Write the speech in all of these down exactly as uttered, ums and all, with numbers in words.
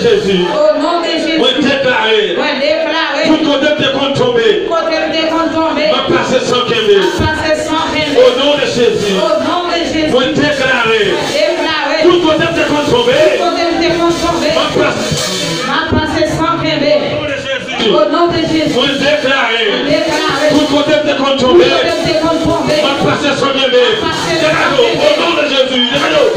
Jezi. O non de Jezi. Mwen deklare. Mwen deklare. Tout kote m te konn tonbe. Tout kote m te konn tonbe. M ap pase san kenbe. M ap pase san kenbe. O non de Jezi. O non de Jezi. Mwen deklare. Mwen deklare. Tout kote m te konn tonbe. Tout kote m te konn tonbe. M ap pase. M ap pase san kenbe. O non de Jezi. O non de Jezi. Mwen deklare. Mwen deklare. Tout kote m te konn tonbe. Tout kote m te konn tonbe. M ap pase san kenbe. M ap pase san kenbe. Degage w. O non de Jezi. Degage w.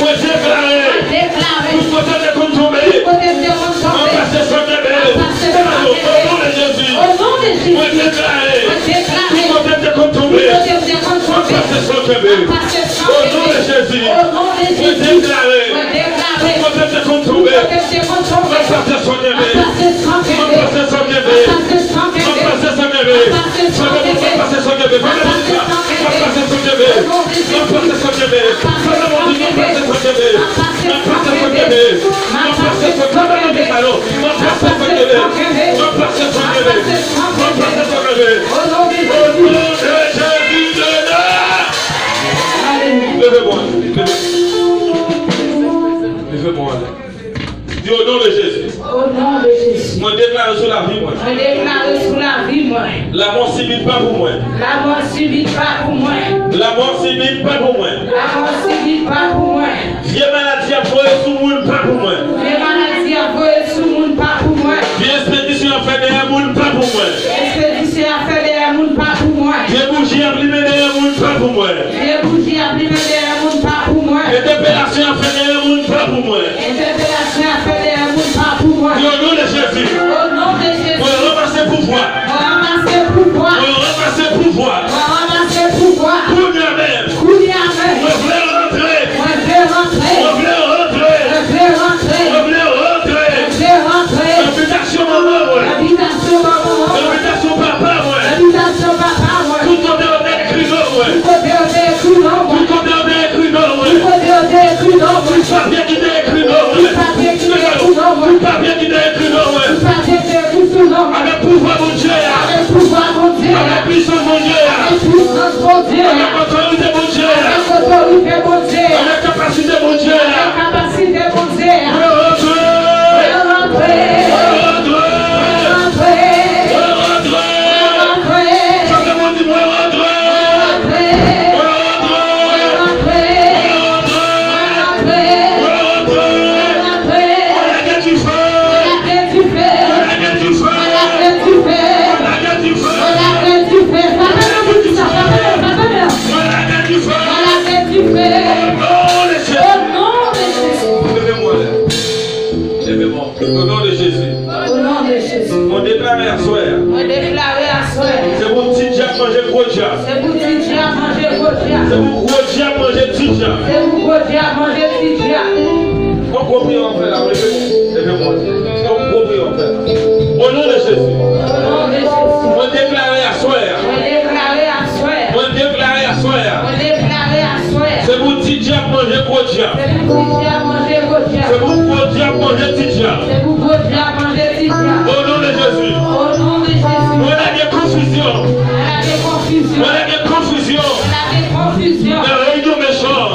Mwen deklare. Mwen deklare. Tout kote m te konn tonbe. Tout kote m te konn tonbe. M ap pase san kenbe. M ap pase san kenbe. Degage w. O non de Jezi. O non de Jezi. Mwen deklare. Mwen deklare. Tout kote m te konn tonbe. Tout kote m te konn tonbe. M ap pase san kenbe. M ap pase san kenbe. O non de Jezi. O non de Jezi. Mwen deklare. Mwen deklare. Tout kote m te konn tonbe. Tout kote m te konn tonbe. M ap pase san kenbe. M ap pase san kenbe. M ap pase san kenbe. M ap pase san kenbe. M ap pase san kenbe. M ap pase san kenbe. M ap pase san kenbe. M ap pase san kenbe. M ap pase san kenbe. M ap pase san kenbe. M ap pase san kenbe. M ap pase san kenbe. M ap pase san kenbe. M ap pase san kenbe. M ap pase san kenbe. M ap pase san kenbe. O non de Jezi de Nazareth. Leve mwen. Leve mwen. Di o non de Jezi. O non de Jezi. Mwen deklare sou lavi mwen. Mwen deklare sou lavi mwen. Lanmò sibit pa pou mwen. Lanmò sibit pa pou mwen. Lanmò sibit pa pou mwen. Lanmò sibit pa pou mwen. Vye maladi ap voye sou moun pa pou mwen. Vye maladi ap voye sou moun pa pou mwen. Vye espedisyon ap fè dèyè moun pa pou mwen. Vye espedisyon ap fè dèyè moun pa pou mwen. Vye bouji ap limen dèyè moun pa pou mwen. Vye bouji ap limen dèyè moun pa pou mwen. Entèpelasyon ap fè dèyè moun pa pou mwen. Entèpelasyon ap fè dèyè moun pa pou mwen. Di o non de Jezi. O non de Jezi. Mwen ranmase pouvwa. Mwen ranmase pouvwa. Mwen ranmase pouvwa. Mwen ranmase pouvwa. Kounye a menm. Kounye a menm. Mwen vle rantre. Mwen vle rantre. Mwen vle rantre. Mwen vle rantre. Mwen vle rantre. Mwen vle rantre. Nan bitasyon manman mwen. Nan bitasyon manman mwen. Nan bitasyon papa mwen. Nan bitasyon papa mwen. Tout kote yo te ekri non mwen. Tout kote yo te ekri non mwen. Tout kote yo te ekri non mwen. Tout kote yo te ekri non mwen. Tout papye ki te ekri non mwen. Tout papye ki te ekri non mwen. Tout papye ki te ekri non mwen. Tout papye ki te ekri sou non mwen. Avèk pouvwa Bondye a. Avèk pouvwa Bondye a. Avèk pisans Bondye a. Avèk pisans Bondye a. Avèk otorite Bondye a. Avèk otorite Bondye a. Avèk kapasite Bondye a. Avèk kapasite Bondye a. Mwen rantre. Mwen rantre. Mwen rantre. Mwen rantre. Mwen rantre. Mwen rantre. Chante pou di mwen rantre. Mwen rantre. Mwen rantre. Mwen rantre. Mwen rantre. Mwen rantre. Mwen rantre. Mwen lage dife. Mwen lage dife. Mwen lage dife. Mwen lage dife. Mwen lage dife. Frape nan moun sa, frape nan, frape nan. Mwen lage dife. Mwen lage dife. O non de Jezi. O non de Jezi. Leve men w anlè. Leve men w. O non de Jezi. O non de Jezi. Mwen deklare aswè a. Mwen deklare aswè a. Se pou ti dyab manje gwo dyab. Se pou ti dyab manje gwo dyab. Se pou gwo dyab manje ti dyab. Se pou gwo dyab manje ti dyab. Yon gwo priyè w ap fè la, leve men w. Leve men w. Yon gwo priyè w ap fè la. O non de Jezi. O non de Jezi. Mwen deklare aswè a. Mwen deklare aswè a. Mwen deklare aswè a. Mwen deklare aswè a. Se pou ti dyab manje gwo dyab. Se pou ti dyab manje gwo dyab. Se pou gwo dyab manje ti dyab. Se pou gwo dyab manje ti dyab. O non de Jezi. O non de Jezi. Mwen lage konfizyon. Mwen lage konfizyon. Mwen lage konfizyon. Mwen lage konfizyon. Nan reyinyon mechan.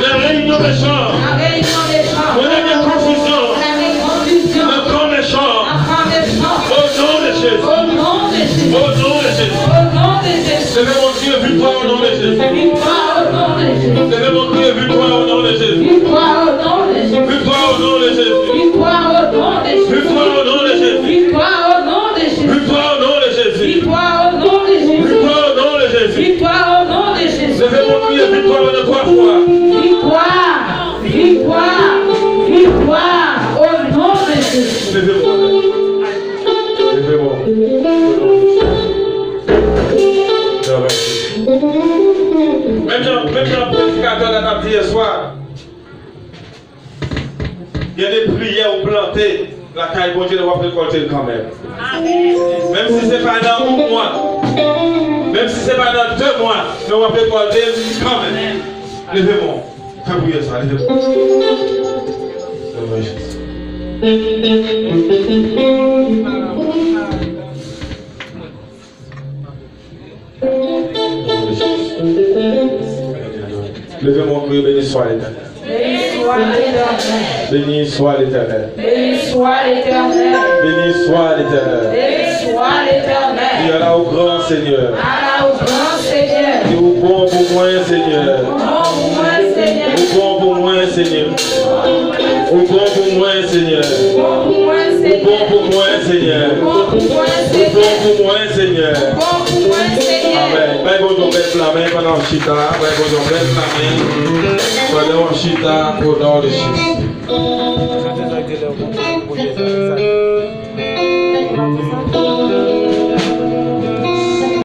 Nan reyinyon mechan. Nan reyinyon mechan. Mwen lage konfizyon. Mwen lage konfizyon. Nan kan mechan. Nan kan mechan. O non de Jezi. O non de Jezi. O non de Jezi. O non de Jezi. Leve men w, kriye viktwa o non de Jezi. Viktwa o non de Jezi. Leve men w, kriye viktwa o non de Jezi. Viktwa o non de Jezi. Viktwa o non de Jezi. Viktwa o non de Jezi. Viktwa o non de Jezi. Viktwa o non de Jezi. Viktwa o non de Jezi. Viktwa o non de Jezi. Viktwa o non de Jezi. Leve men w, kriye viktwa pandan twa fwa. Viktwa. Viktwa. Viktwa. O non de Jezi. Leve men w. Leve men w. Menm jan, menm jan predikatè la t ap di yèswa, gen de priyè ou plante lakay Bondye, w ap rekòlte l kanmenm. Menm si se pa nan yon mwa, menm si se pa nan de mwa, men w ap rekòlte l kanmenm. Leve men w. Fè priyè sa, leve men w. Leve men w, kriye, beni swa Letènèl. Béni soit l'Éternel. Béni soit l'Éternel. Béni soit l'Éternel. Béni soit l'Éternel. Dis à la au grand Seigneur. À la au grand Seigneur. Dis ou bon pou mwen, Seigneur. Ou bon pou mwen, Seigneur. Ou bon pou mwen, Seigneur. Ou bon pou mwen, Seigneur. Ou bon pou mwen, Seigneur. Ou bon pou mwen, Seigneur. Ou bon pou mwen, Seigneur. Ou bon pou mwen, Seigneur. Amèn. Bay Bondye yon bèl klamen pandan w chita. Bay Bondye yon bèl klamen pandan w chita. Au nom de Jésus.